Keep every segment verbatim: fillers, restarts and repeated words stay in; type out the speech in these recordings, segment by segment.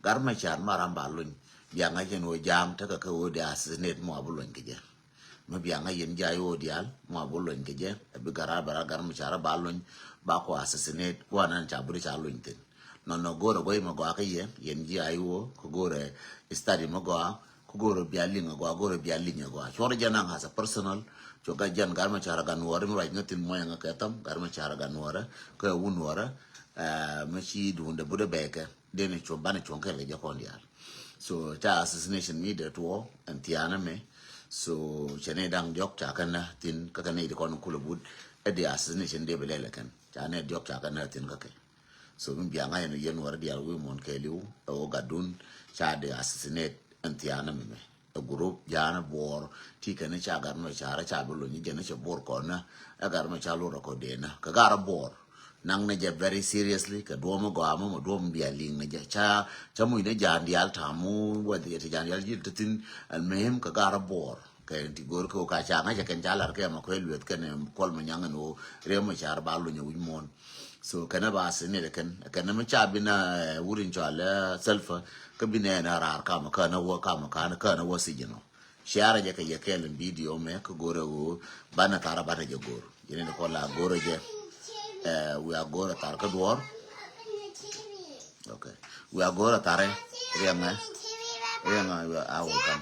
Gat Macar ma ram ba luny. Bia ŋa̱c yɛn ɣöö ja̱a̱ŋ tekɛ kɛ ɣöö dee assassinate mɔ a bi luny kɛ jɛ. Mi bia ŋa̱c yɛn ji̱ a i̱ ɣöö diaal mɔ a bi luny kɛ jɛ. A bi gat ram ba ram Gat Macar ba luny ba kɔ assassinate kua nan ca bi ri ca luny thin. Nɔnɔ go̱o̱rɛ gua̱c mɛ gɔaa kä yɛ yɛn ji̱ a i̱ ɣöö kɛ go̱o̱rɛ study mɛ gɔaa. Ku go̱o̱rɛ bia liŋ a gɔaa, go̱o̱rɛ bia liŋ a gɔaa. Cuɔr jɛ naŋ as a personal. Cuɔ gat jɛn Gat Macar a gat nuɔɔrɛ mi ruac ŋä thin muɔ̱yɛ ŋä kɛ tham Gat Macar a gat nuɔɔrɛ kɛ wun nuɔɔrɛ. Mɛ ci duundɛ budɛ bɛɛkɛ den cuɔ banɛ cuɔ̱ŋ kɛɛl kɛ jɛ kɔn diaal. So ca assassination mi dee tuɔ ɛn thiaanä mɛ. So cɛ ni daŋ diɔk ca kɛn na thin kä kɛn ni di kɔn kulɛ but ɛ di assassination dee bi lɛlɛ kɛn ca ni diɔk ca kɛn na thin kä kɛ. So mi bia ŋa̱c ɛn yɛn wärä diaal wi̱i̱ muɔ̱n kɛɛliw ɛ wä gatdun ca dee assassinate ɛn thiaanä mɛmɛ. Ɛ group ja̱a̱n ɛ buɔɔr ti kɛn ca Gat Macar ca bi lony jɛn cɛ buɔɔr kɔn na ɛ Gat Macar lorɛ kɔ dee na kɛ gat rɛ buɔɔr. Naŋ ni jɛ very seriously kɛ duɔ̱ɔ̱m gɔaa mɔ mɔ duɔ̱ɔ̱m bia liŋ ni jɛ ca ca muc ni ja̱a̱n diaal ta̱a̱m mu wɛth yɛ ti ja̱a̱n diaal ji̱ ti thin. Al muhim kɛ gat rɛ buɔɔr. Kɛ ti go̱o̱r kä ka ca ŋa̱cä kɛn ca lar kɛ ma kuɛ lueth kɛn kuɔl ma nyaŋ ɛn ɣöö riɛm ma car ba luny ɛ wi̱c muɔ̱ɔ̱n. So kɛn ɛ ba sinit ɛ kɛn kɛn ɛ mi ca bi na wur in cɔal ɛ Salva kä bi nɛ ɛn ɛ raar kam kä ɛn ɛ wä kam kä ɛn ɛ wä sijin ɔ. Ciarɛ jɛ kɛ yɛ kɛɛl in video mɛ kä go̱o̱r ɛ ɣöö banɛ thar ɛ banɛ jɛ go̱o̱r yɛn in kɔ la go̱o̱r ɛ jɛ. Ɛ wiaa go̱o̱r ɛ thar kä duɔ̱ɔ̱r. Okay. Wiaa go̱o̱r ɛ thar ɛ riɛŋɛ riɛŋɛ wiaa a wä kam.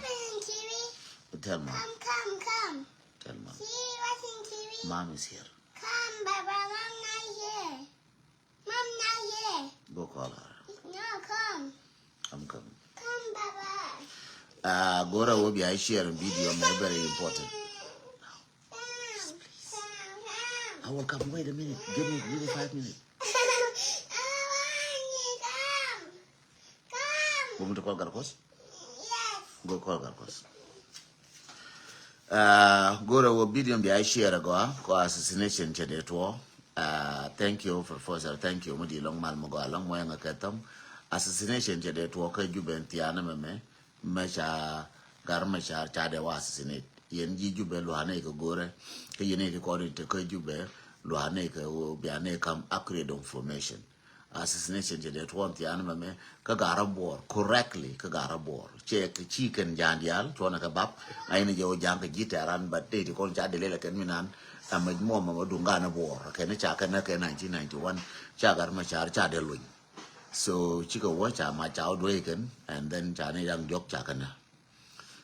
Tell mom. Come, come, come. Tell mom. See, watching T V. Mom is here. Come, Baba, Mom not here. Mom not here. Go call her. No, come. I'm coming. Come, Baba. Uh, go̱o̱rɛ wä bia share video mɛ very important. Come, come, come. I will come. Wait a minute. Give me, give me five minutes. I want you come. Come. Go mi to call Garkos. Go kɔl gat kɔs. Uh, go̱rɛ wä video bia share gɔa kɔ assassination cɛ dee tuɔ. Uh, thank you, Professor. Thank you. Mi di lɔŋ mal mi gɔa lɔŋ mɔyɛ ŋa kɛ thom. Assassination cɛ dee tuɔ kä Jubɛ thiaanä mɛmɛ. Mɛ ca Gat Macar ca dee wä assassinate. Yɛn ji̱ Jubɛ lua̱a̱ nɛy kɛ go̱rɛ. Kä yɛn nɛy ti kɔn in te kä Jubɛ lua̱a̱ nɛy kɛ wä bia nɛy kam accurate information. Assassination cɛ dee tuɔɔn thiaanä mɛmɛ kä Gat rɛ buɔɔr correctly kä Gat rɛ buɔɔr. Cɛ kɛ ci kɛn ja̱a̱n diaal cuɔnɛ kɛ bap a in jɛ wä ja̱a̱n kɛ ji̱ tɛran, but dee ti kɔn ca dee lɛlɛ kɛn mi nan. Amɛ muɔ mɛmɛ duŋ Gat rɛ buɔɔr kɛn ca kɛn nɛ kɛ nineteen ninety-one ca Gat Macar ca dee luny. So cikɛ wä ca ma ca wä duee kɛn and then ca ni daŋ diɔk ca kɛn nɛ.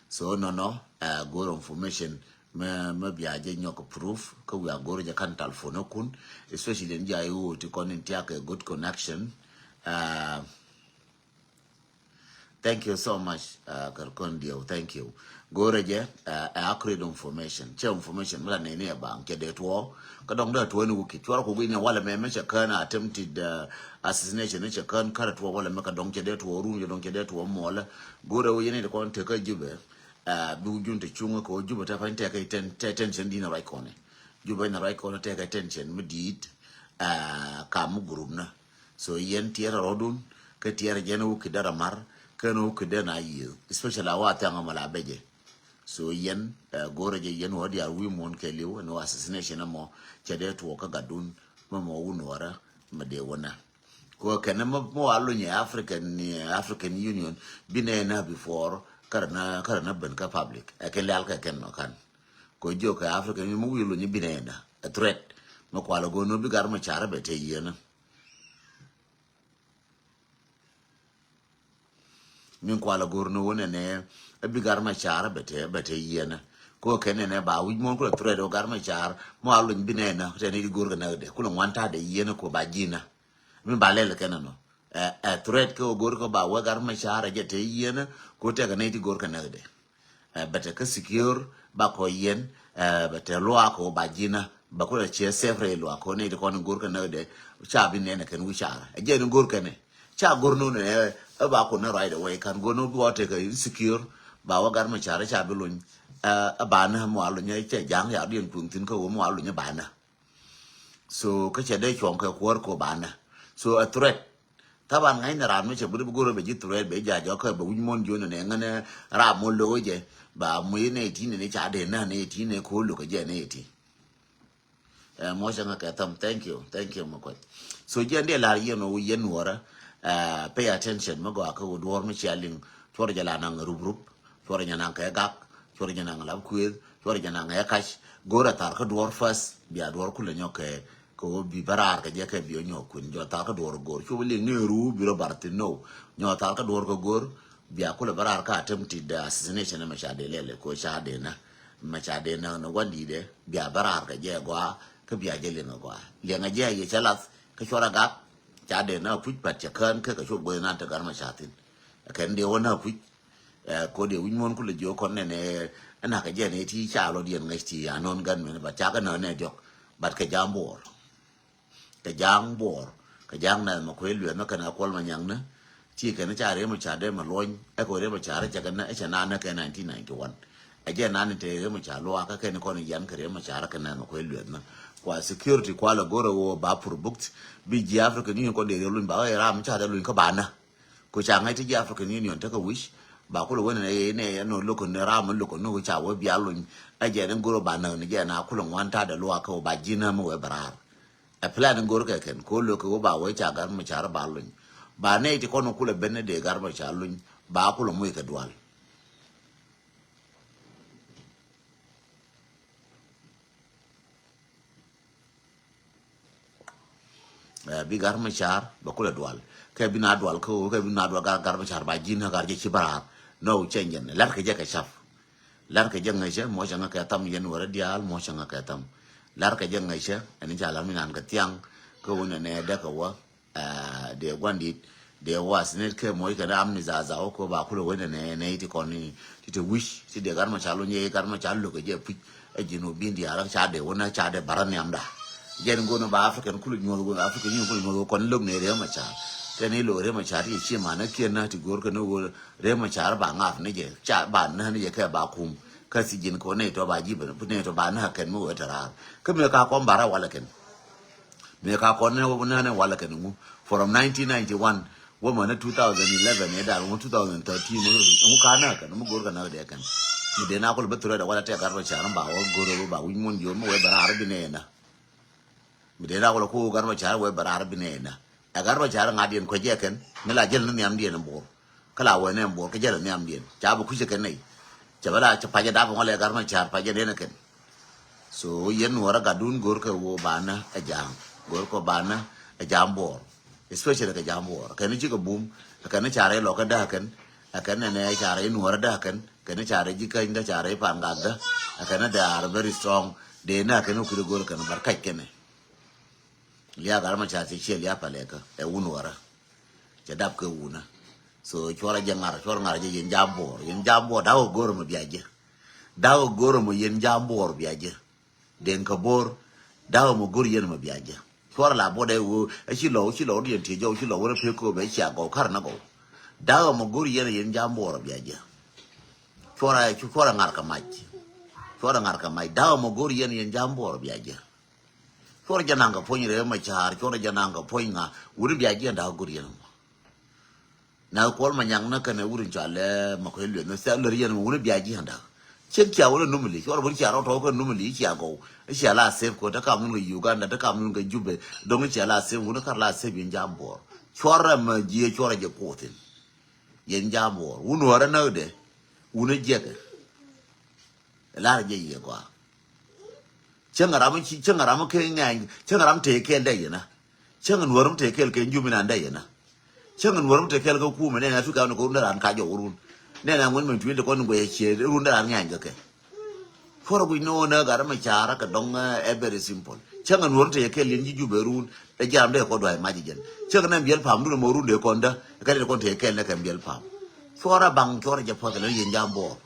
So nɔnɔ, uh, go̱o̱r information mɛ mɛ bia jɛ nyɔk proof kä wiaa go̱o̱r jɛ kan telephone kun, especially ni jɛ a iwuɔ ti kɔn in tiak a good connection. Uh, thank you so much, uh, kɛ kɔn diɛw, thank you. Go̱o̱r jɛ, uh, accurate information. Cɛ information mi la nɛy ni ɛ baŋ cɛ dee tuɔ kä dɔŋ dee tuɔ ni wukit cuɔr ku guic ni walɛ mɛ mɛ cɛ kään attempted, uh, assassination ni cɛ kään kärɛ tuɔ walɛ mɛ kɛ dɔŋ cɛ dee tuɔ run cɛ dɔŋ cɛ dee tuɔ muɔlɛ. Go̱rɛ wä yɛn i̱ ti kɔn tekä Jubɛ. Bi wä jun te cuŋä kɛ wä Jubɛ te pa̱ny tɛkɛ tension di̱n a ruac kɔnɛ. Jubɛ in a ruac kɔnɛ tɛkɛ tension mi di̱i̱t. Kam mi group na. So yɛn tiɛɛr a rɔ̱dun kä tiɛɛr a jɛn wä kidɛ ra mar kɛn wä kidɛ na yiëë, especially a wa thiaŋ a mɔ la bɛcɛ. So yɛn go̱rɛ jɛ yɛn wä diaal wi̱i̱ muɔ̱n kɛ li̱w ɛn wä assassination ɛmɔ cɛ dee tuɔɔk kä gatdun mɛ mɔ wun wärä mɛ dee wä na. Kɛ kɛn mɛ mɛ wa luny ɛ African, African Union bi nɛ na before kärɛ na kärɛ na ben kä public ɛ kɛ lial kɛ kɛn nɔ kan. Kɛ jiök kɛ African Union mɛ wi̱i̱ luny bi nɛ na ɛ threat mɛ kual ɛ go̱o̱n bi Gat Macar bɛ te yieenä. Min kual a go̱r ni wun ɛnɛ ɛ bi Gat Macar bɛ te bɛ te yiɛnɛ. Ko kɛn ɛnɛ ba wi̱c muɔ̱n kulɛ threat ɔ Gat Macar mɔ a luny bi nɛ na tɛn i̱ go̱r kɛ näk dɛ kulɛ ŋuan ta̱a̱ dɛ yiɛnɛ ko ba ji̱n na. Min ba lɛl kɛn ɛnɔ ɛ threat kɛ ɔ go̱r kɛ ba wä Gat Macar ɛ jɛ te yiɛnɛ ko tɛk ɛnɛ i̱ go̱r kɛ näk dɛ. Bɛ te kä secure ba kɔ yɛn bɛ te luaak kɔ ba ji̱n na ba kulɛ ciɛ safe rɛ luaak kɔ nɛ ti kɔn go̱r kɛ näk dɛ. Ca bi nɛn kɛn wi̱c ca rɛ jɛ ni go̱r kɛn ca go̱r nɔ nɛ ɛ ba kun nɛ right away kan go̱r nɔ bi wä te kɛ insecure. Ba wä Gat Macar ca bi luny ɛ ba nɛ mɔ a luny cɛ ja̱ŋ ya diɛn kun thin kä wä mɔ a luny ba nɛ. So kä cɛ dee cuɔ̱ŋ kɛ kuäär kɔ ba nɛ. So a threat. Thaban ŋa̱cnɛ raan mi cɛ bi go̱r bɛ ji̱ threat bɛ ja̱ jɔkä bɛ wi̱c muɔ̱n jiön nɛ ŋänɛ ram mɔ lo̱k jɛ ba muc nɛ iti nɛ ni ca dee nä nɛ iti nɛ ko̱ lo̱k jɛ nɛ iti. Ɛ mɔ cɛ ŋä kɛ tham. Thank you, thank you mɔ kuɛth. So jiɛn dee lar yɛn wä yɛn nuɔrä Pay attention mi gɔaa kä ɣöö duɔ̱ɔ̱r mi cia liŋ, cuɔr jɛ la naŋ rup rup, cuɔr jɛ naŋ kɛ gak, cuɔr jɛ naŋ lap kuëëth, cuɔr jɛ naŋ ɛ kac. Go̱o̱r a thar kä duɔ̱ɔ̱r first, bia duɔ̱ɔ̱r kulɛ nyɔk kɛ, kɛ ɣöö bi bä raar kɛ jɛ kɛ bi ɔ nyɔk kuën. Jɔ thar kä duɔ̱ɔ̱r go̱o̱r cu bi liŋ ni ruu bi rɔ bar thin no. Nyɔk thar kä duɔ̱ɔ̱r kɛ go̱o̱r, bia kulɛ bä raar kä attempted assassination ɛmɛ ca dee lɛl ɛ kɛ ɣöö ca dee nä. Mɛ ca dee nä ni gua̱n di̱i̱dɛ, bia bä raar kɛ jɛ gɔaa, kä bia jɛ liŋ ɛ gɔaa. Liɛŋɛ jɛ yɛ cɛ lath kä cuɔr a gak, ca dee nä puc pat cɛ kään kä kɛ cuɔp guäth nan te gar mɛ ca thin. Kɛn dee wä nä puc. Ɛ kod ɛ wi̱c muɔ̱n kulɛ jiök kɔn nɛnɛ, ɛ nakä jɛ nɛ ti ca lɔ diɛn ŋäc ti anɔn gan mɛn, but ca kɛ nä nɛ diɔk, but kɛ ja̱a̱ŋ buɔɔr. Kɛ ja̱a̱ŋ buɔɔr, kɛ ja̱a̱ŋ nɛn mɛ kuɛ luɛth mɛ kɛn a kuɔl mɛ nyaŋ nä. Ti kɛn ca rem ca dee mɛ luɔny, ɛ kɛ rem ca rɛ cɛ kɛn nä, ɛ cɛ na nä kɛ nineteen ninety-one. Ɛ jɛ nan te rem ca luakä kɛn kɔn yan kɛ rem ca rɛ kɛ nɛn mɛ kuɛ luɛth nä. Kua security kua lɛ go̱rɛ wä ba pur bukt, bi ji̱ African Union kɔn dee rem luny ba wä ram ca dee luny kä ba nä. Ku ca ŋäc ti ji̱ African Union tekɛ wi̱c ba kulɛ wen nɛ nɛ nɔ lo̱k ni ram mi lo̱k ni ca wee bia luny. Ɛ jɛ ni goro ba näk ni jɛ na kulɛ ŋuan ta̱a̱ dɛ luaak kä wä ba ji̱n nä mi wee bɛ raar. Ɛ plan ni goro kɛ kɛn ko lo̱k kɛ wä ba wee ca gar mi car ba luny. Ba nɛ ti kɔn kulɛ ben ni dee gar mi car luny ba kulɛ muc kɛ dual. Ɛ, bi gar mi car bɛ kulɛ dual. Kɛ bi na dual kä ɣöö kɛ bi na dual gar, gar mi car ba ji̱n ɣä gar jɛ ci bä raar. No change in. Lar kɛ jɛ kɛ cap. Lar kɛ jɛ ŋäcä mɔ cɛ ŋä kɛ tham yɛn wärä diaal mɔ cɛ ŋä kɛ tham. Lar kɛ jɛ ŋäcä ɛn ca lar mi nan kɛ thiaŋ. Kä ɣöö nɛ nɛ däk kɛ wä. Ɛ, dee gua̱n dit. Dee was ni kɛ moc kɛn ram ni zaza wä ko ba kulɛ wen nɛ nɛ ti kɔn ni ti te wi̱c ti dee gar ma ca luny ye gar ma ca lok kɛ jɛ puc. Ɛ ji̱n wä bin diaal ca dee wä na ca dee bara nhiam da. Jɛn go̱n ba African kulɛ nyuɔth wä African Union kulɛ nyuɔth wä kɔn lok ni rem ma ca. Kɛn ilo rem ma ca ti ci ma na kiɛn na ti go̱r kɛn wä rem ma ca ba ŋath ni jɛ ca ba na ni jɛ kɛ ba kum. Kä si ji̱n ko ni tɔ ba ji̱ bɛ ni tɔ ba na kɛn mi wä te raar. Kä mi ka kɔn bara walɛ kɛn. Mi ka kɔn ni wä ni walɛ kɛn ŋu. From nineteen ninety-one wä mɛ ni two thousand eleven ni dal ŋu two thousand thirteen ŋu ka näk kɛn mi go̱r kɛ näk dee kɛn. Mi dee na kulɛ bi threat walɛ tɛ gar bä car ba wä go̱r wä ba wi̱c muɔ̱n jiɔ mi wee bɛ raar bi nɛɛnä. Mi dee na kulɛ ku gar bä car wee bɛ raar bi nɛɛnä. Ɛ gar bä car ŋa̱diɛn kuecɛ kɛn mi la jäl ni nhiamdiɛn in buɔr. Kä la wee nɛ in buɔr kä jäl in nhiamdiɛn ca bi kucä kɛn nɛy. Cɛ bä la cɛ pacɛ dap in wä lɛ gar bä car pacɛ nɛn ɛ kɛn. So yɛn nuɔrä gatdun go̱rkɛ woo banä ɛ ja̱a̱ŋ. Go̱rkɛ banä ɛ ja̱a̱ŋ buɔɔr. Especially kɛ ja̱a̱ŋ buɔɔr kɛn cikɛ bum. Kɛn carɛ lɔkä däkɛn. Kɛn nɛnɛ carɛ nuɔrä däkɛn. Kɛn carɛ ji̱ käny dä carɛ pan gak dä. Kɛn they are very strong. Dee nä kɛn wä kiri go̱rkɛn bar kac kɛnɛ. Liak gat ma car cɛ ciɛ liak palɛkä ɛ wun wärä. Cɛ dap kɛ wunä. So cuɔrɛ jɛ ŋar cuɔrɛ ŋar jɛ yɛn ja̱a̱ŋ buɔɔr yɛn ja̱a̱ŋ buɔɔr da̱k ɛ go̱rɛ mɔ bia jɛ. Da̱k ɛ go̱rɛ mɔ yɛn ja̱a̱ŋ buɔɔr bia jɛ. Deŋ kä bo̱r da̱k ɛmɔ go̱r yɛn ɛmɔ bia jɛ. Cuɔrɛ la buɔt ɛ ɣöö ɛ ci lɔw ci lɔw diɛn ti jɔw ci lɔw wärä pek kööbɛ cia gɔw kar na gɔw. Da̱k ɛmɔ go̱r yɛn ɛ yɛn ja̱a̱ŋ buɔɔr bia jɛ. Cuɔrɛ cuɔrɛ ŋar kɛ mac. Cuɔrɛ ŋar kɛ mac da̱k ɛmɔ go̱r yɛn ɛ yɛn ja̱a̱ŋ buɔɔr bia jɛ. Cuɔrɛ jɛ naŋ kɛ puɔ̱ny rɛɛ ma ca̱a̱r cuɔrɛ jɛ naŋ kɛ puɔ̱ny ŋa wuni bia jɛ da̱k go̱r yɛn ɛmɔ. Na kuɔl ma nyaŋ na kɛnɛ wut in cɔal ɛ ma kuɛ lueth ni thɛl lär yɛn mi wuni bia ji̱ anda. Cien cia wuni numili cuɔr wuni cia rɔ tɔw kɛ numili cia gɔw. Cia la sep kɔ te kam nun kɛ Uganda te kam nun kɛ Jubɛ. Doŋ cia la sep wuni kar la sep yɛn jam buɔr. Cuɔr rɛ ma jiɛ cuɔr rɛ jɛ kuɔthin. Yɛn jam buɔr wuni wärɛ näk dɛ. Wuni jiɛkɛ. Lar jɛ yɛ gɔaa. Cäŋ ram cäŋ ram kɛ ŋɛny cäŋ ram tëë kɛɛl dɛ yɛn a. Cäŋ nuɔr mi tëë kɛɛl kɛ jumi nan dɛ yɛn a. Cäŋ nuɔr mi tëë kɛɛl kɛ kumɛ nɛn a tu kɛ ɣän kɛ run dɛ ran ka jɔw run. Nɛn a ŋuɛn mɛ tuil dɛ kɔn guɛ cie run dɛ ran ŋɛny kɛ kɛ. Cuɔr guic ni ɣän a gat mi ca̱r kɛ dɔŋ ɛ very simple. Cäŋ nuɔr mi tëë kɛɛl yɛn ji̱ jubɛ run dɛ jiram dɛ kɔ duay mac jɛn. Cäŋ nɛn biɛl pam dun mɔ run dɛ kɔn dä kɛ dɛ kɔn tëë kɛɛl nɛ kɛ biɛl pam. Cuɔr a baŋ cuɔr jɛ puɔth lɛ yɛn jam buɔɔr.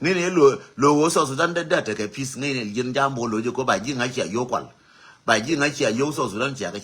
Ŋäcnɛ lo lo wo South Sudan dee dee tekɛ peace ŋäcnɛ yin jam bo lo jɛ ko ba ji̱ ŋa̱c cia yio̱w kual. Ba ji̱ ŋa̱c cia yio̱w South Sudan cia kɛ